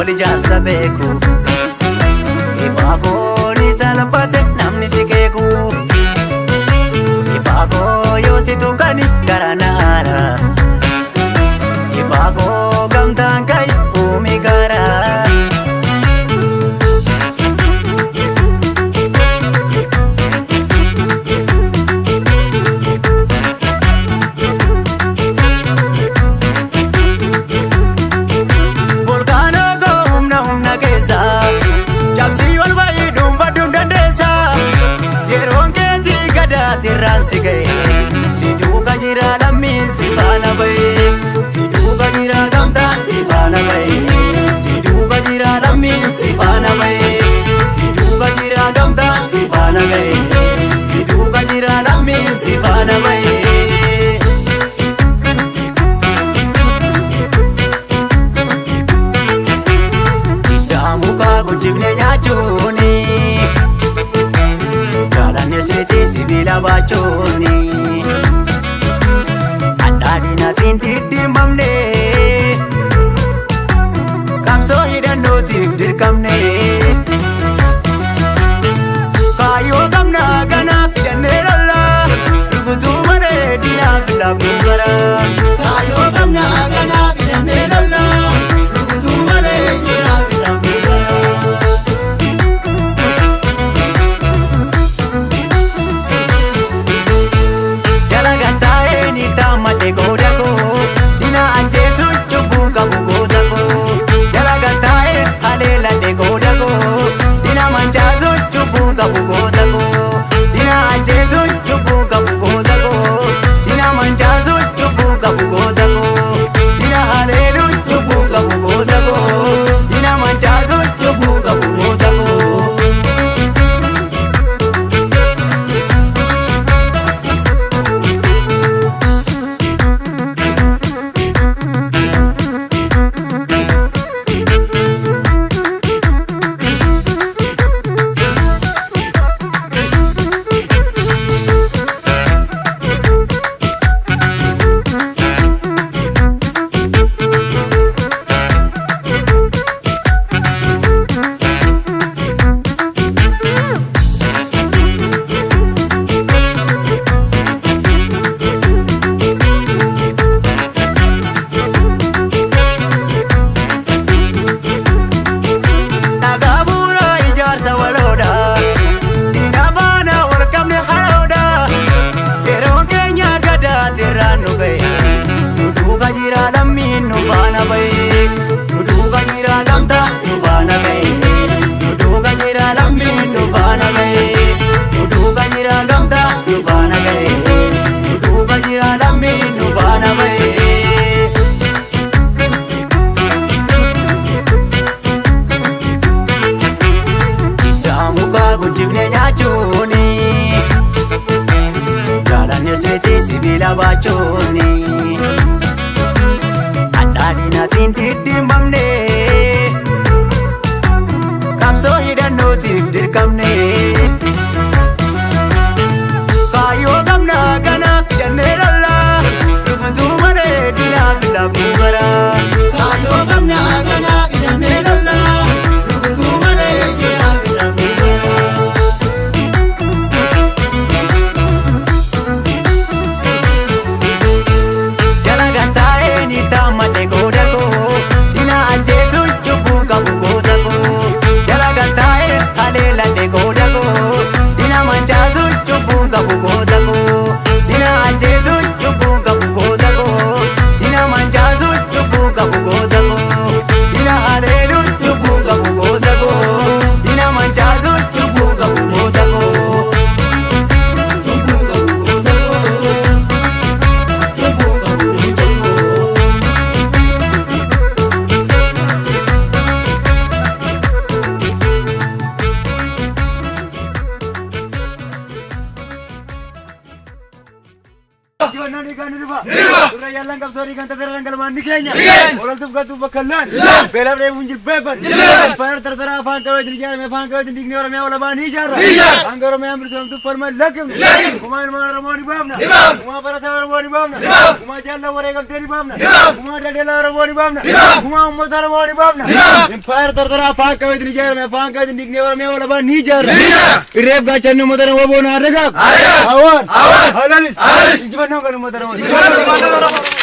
Wal ijaarsa beeku. Ifaakoo ni salphate namni si keeku. Ifaakoo yoo si tuqani gara naara. Ifaakoo gamtaan ka'i uumi gara. Volkaanoo koo humna humna keessa. Cabsii ol ba'ii dhuunfadhu hin dandeessa. Yeroon keetii gadaatirraan si ga'e. Si duuka jira lammiin si faana ba'e. Si duuka jira gamtaan si faana ba'e. Si duuka jira lammiin si faana ba'e. Si duuka jira gamtaan si faana ba'e. Si duuka jira lammiin si faana ba'e. Daamukaa guddifne nyaachuuni. Jaalanne seetii sibiila baachuuni. Adhaadhinaatiin diddiimamne. Qabsoo hidhannootiif dirqamne. Kaayyoo qabnaa kanaaf hidhannee lolla. Rukutuu malee diinaaf laafnu gara. Kaayyoo qabnaa kanaaf hidhannee lolla. Rukutuu malee diinaaf laafnu gara. Jala gattaa'ee ni taammadhe gooda koo. Dina ajjeesuun cubbuu qabu goota koo. Jala gattaa'ee haleeladhe gooda koo. Dina mancaasuun cubbuu qabu goota koo. Dina ajjeesuun cubbuu qabu goota koo. Dina mancaasuun cubbuu qabu goota koo. Dina haleeluun cubbuu qabu goota koo. Dina mancaasuun cubbuu qabu goota koo. Dhagaa bu'uuraa ijaarsa waloodha. Diina baana wal qabne haroodha. Yeroon keenya gadaatirraan nu ga'e. Nu duuka jira lammiin nu faana ba'e. Nu duuka jira gamtaan nu faana ga'e. Nu duuka jira lammiin nu faana ba'e. Nu duuka jira gamtaan nu faana ga'e. Nu duuka jira lammiin nu faana ba'e. Daamukaa guddifne nyaachuuni. Jaalanne seetii sibiila baachuuni. Adhaadhinaatiin diddiimamne. Qabsoo hidhannootiif dirqamne. Kaayyoo qabnaa kanaaf hidhannee lolla. Rukutuu malee diinaaf laafnu gara. Kaayyoo qabnaa kanaaf hidhannee lolla. Rukutuu malee diinaaf laafnu gara. Jala gattaa'ee ni taammadhe gooda koo. Dina ajjeesuun cubbuu qabu goota koo. Jala gattaa'ee haleeladhe gooda koo. Injifannoo dhiigaan ni dhufa. Durra jaallan qabsoo dhiigaan tattara galmaan ni keenya. Ololtuuf galtuuf bakka hin laannu. Beelaaf dheebuun jilbeeffannu. Impaayera tartaraa afaan qabeetiin ijaarame afaan qabeetiin diignee Oromiyaa walabaa ni ijaarra. Hanga Oromiyaan bilisoomtuuf falma hin lakkifnu. Gumaa ilmaan Oromoo ni baafna. Gumaa barataa Oromoo ni baafna. Gumaa jaallan wareegamtee ni baafna. Gumaa daldalaa Oromoo ni baafna. Gumaa uummata Oromoo ni baafna. Impaayera tartaraa afaan qabeetiin ijaarame afaan qabeetiin diignee Oromiyaa walabaa ni ijaarra. Irreef gaachanni uummata Oromoo boona haa dagaagu. Hawaan. Halalis. Injifannoon kan uummata Oromoo.